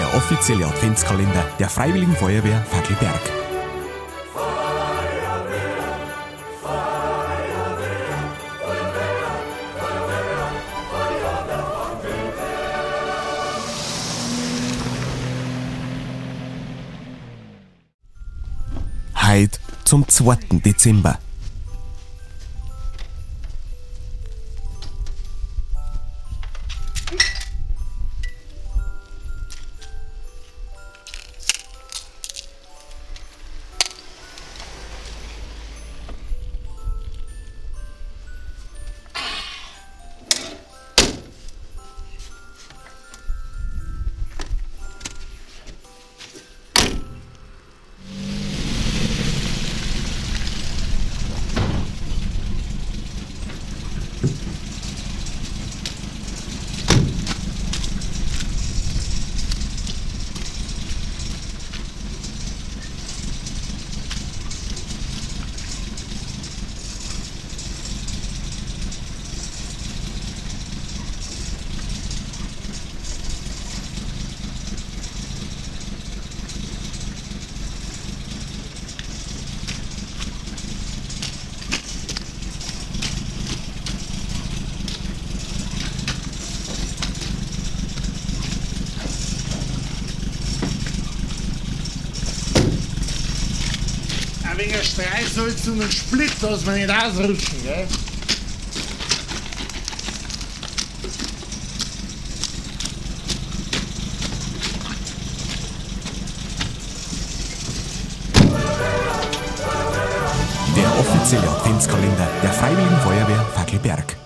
Der offizielle Adventskalender der Freiwilligen Feuerwehr Fackelberg. Heid zum 2. Dezember. Ein wenig Streichholz und ein Split, dass wir nicht ausrutschen, gell? Der offizielle Adventskalender der Freiwilligen Feuerwehr Fackelberg.